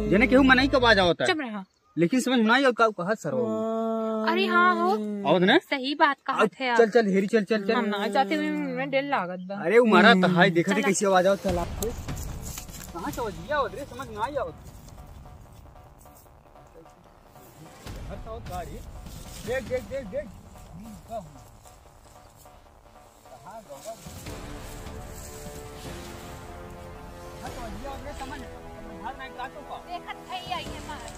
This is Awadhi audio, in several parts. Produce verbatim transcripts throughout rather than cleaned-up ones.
जने केहू मनई क आवाज आवत है। चुप रहा। लेकिन समझ में ना आई और का कहत सरवा। अरे हाँ हो। आवत ने? सही बात कहत है आप। चल, चल, हेरी, चल, चल, चल। हम ना जाते हुए हमें डर लागत बा। अरे, उ मारा त हाय, देखत है चला। कैसे आवाज आवत, चल आपको। कहाँ से आवाज आवत रे, समझ में ना आई आवत। घर का आवत गाड़ी। देख, देख, देख, देख। हम्म, का हुआ? देखत है, आई है बाहर।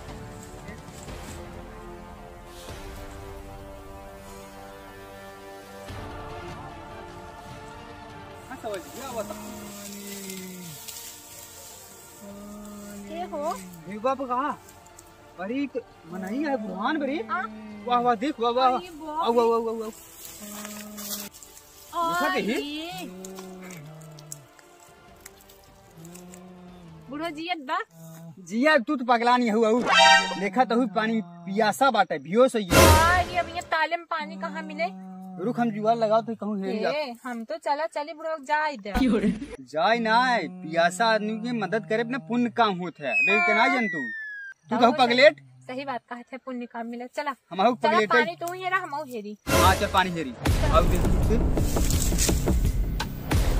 के हो? हे बाप कहाँ? अरे, तो मनई है, बुढ़ान बरे। हाँ। वाह, वाह, देख, वाह, वाह, वाह। अरे, बाप रे। आउ, आउ, आउ, आउ, आउ। देखा देखी? अरे। बुढ़ो जियत बा? जिया, तू तो पगलानी हऊ, हऊ। देखा तहू पानी पियासा बाटे, बेहोश होइए। अरे, अब ये ताले में पानी कहाँ मिले? रुक, हम जुगाड़ लगाओ तो कहूँ हेरी ए, आप। हम तो चला चली बुढ़ो, जाए दे। जाए ना, पियासा आदमी के मदद करे अपने पुण्य काम होत है। अबे, इतना हाँ। जन तू। तू कहू पगलेट? सही बात कहत है, पुण्य काम मिले। चला। हम आहू चला, पगलेट है। पानी तू ही हेरा, हम आहू हेरी। हाँ, चल पानी हेरी। अब देख, देख, देख।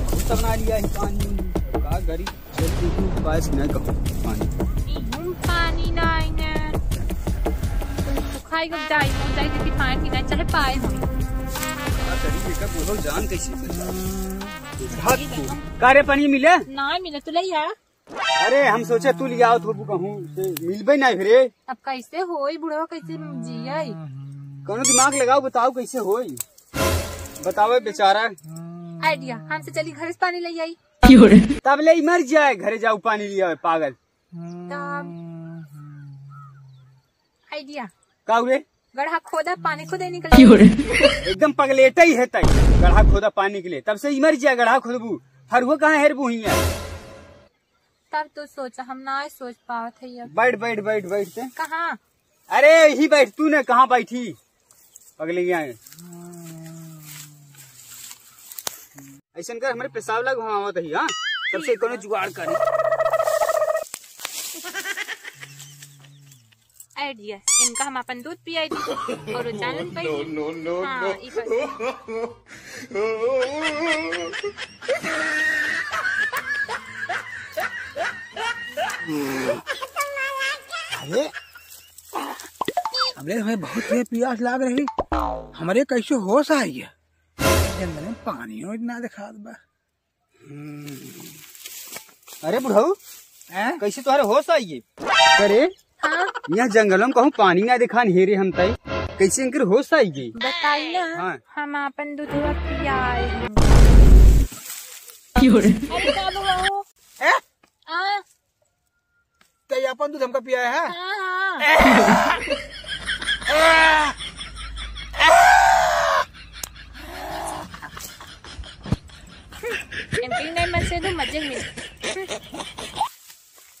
बहुत सब ना लिया है पानी। का गरीब चल के तू पास नहीं कहू पानी। इहूँ पानी ना आईने। तू खाई गब जाई, हम जाई दीदी पानी पीना, चाहे पाए हम। का गरीब बेटा बोलो जान कैसे बचा। भाग तू। का रे पानी मिले? ना मिले, तू ले आ। अरे, हम सोचे तू लियावत होबू कहूँ से, मिलबे नाहीं फिरे। अब कैसे होई बुढ़वा, कैसे जियई? कौनो दिमाग लगाओ, बताओ कैसे होई, बतावे बेचारा। आइडिया, हमसे चली घरे से पानी ले आई। तब ले मर जाए, घरे जाऊ पानी लियावे, पागल। तब आइडिया। का हुए? गढ़ा खोदा, पानी खुदे निकले। एकदम पगलेटे ही है तई। गढ़ा खोदा पानी निकले, तब से इमर जिया गढ़ा खोदबू। हरुआ कहाँ हेरबू हियाँ? तब तू सोचा, हम ना सोच पावत है अब। बैठ, बैठ, बैठ, बैठ ते। कहाँ? अरे, यही बैठ तू ने, कहाँ बैठी? पगले यहाँ है। ऐसन कर, हमरे पेशाब लग, हम आवत ही, हाँ? तब से कोनो जुगाड़ करी। आइडिया, इनका हम अपन दूध पियाई दी और वो जानन पाई। No, no, no, हाँ, no। ई बस। अरे, हमरे हमें बहुत तेज पियास लाग रही, हमरे कैसे होश आई है? जंगल में पानी और ना दिखात बा। अरे बुढ़ऊ, हैं? कैसे तोहरे होश आई गे? अरे, हाँ? यहाँ जंगल में कहूँ पानी ना दिखान हेरे हम तई, कैसे इनकर होश आई गे? बताई ना, हाँ। हम आपन दूधवा पियाए हैं। क्यों रे? अरे का बुढ़ऊ? हैं? आ? ते अपन दूध हमका पियाए है? हाँ, हाँ। इनकी नहीं मन से तो मजे मिल।